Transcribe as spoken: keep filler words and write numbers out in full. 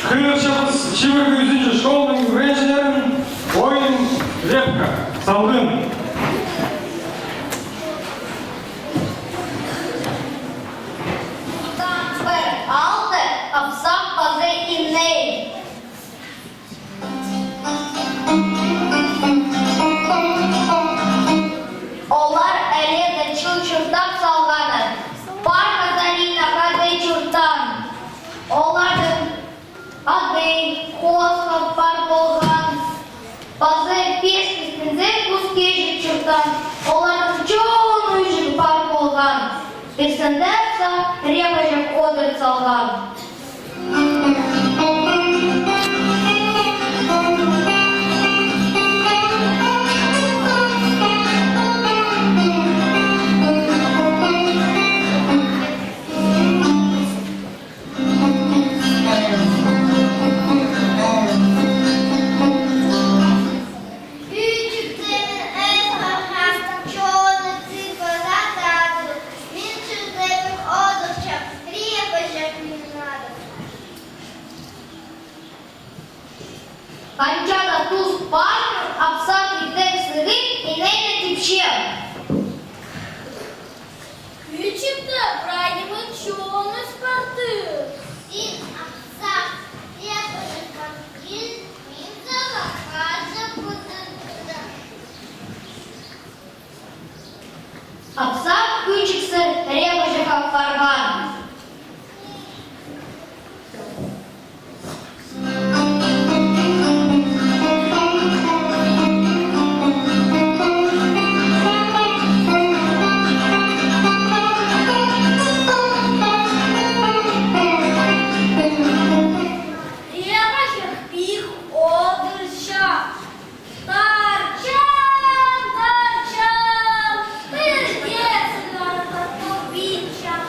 Хығырчабыс чибіргі ӱзінҷі школаның ӱгренҷілерін ойын «Лепка». Салғын. Пір аалда Апсах паза Иней. Олар іле дее чыл чуртап салғаннар. Пар Катарина хада чуртаан. Оларның адай, хоосхап пар полған. Паза пис кізі кӱскеҷек чуртаан. Оларның чон ӱҷӱк пар полған. Пірсінде Апсах репаҷах одыр салған. Кӱчӱктернең ӧс парған, чоны тіп азададыр. Мин чуртабын одырчам, репаҷах мин адым. Ханҷа даа тус парбин, Апсах итте сығып, Инейні тіпче. Кӱчӱктер, прай ниме чоныт парды. Син, Апсах, репаҷахха кил, мин сағаа хаҷа пызыртырбын. Апсах кӱчӱксер репаҷахха парған. Репаҷах пик одырча. Тарчам, тарчам, пірдеезін артых полбинчам.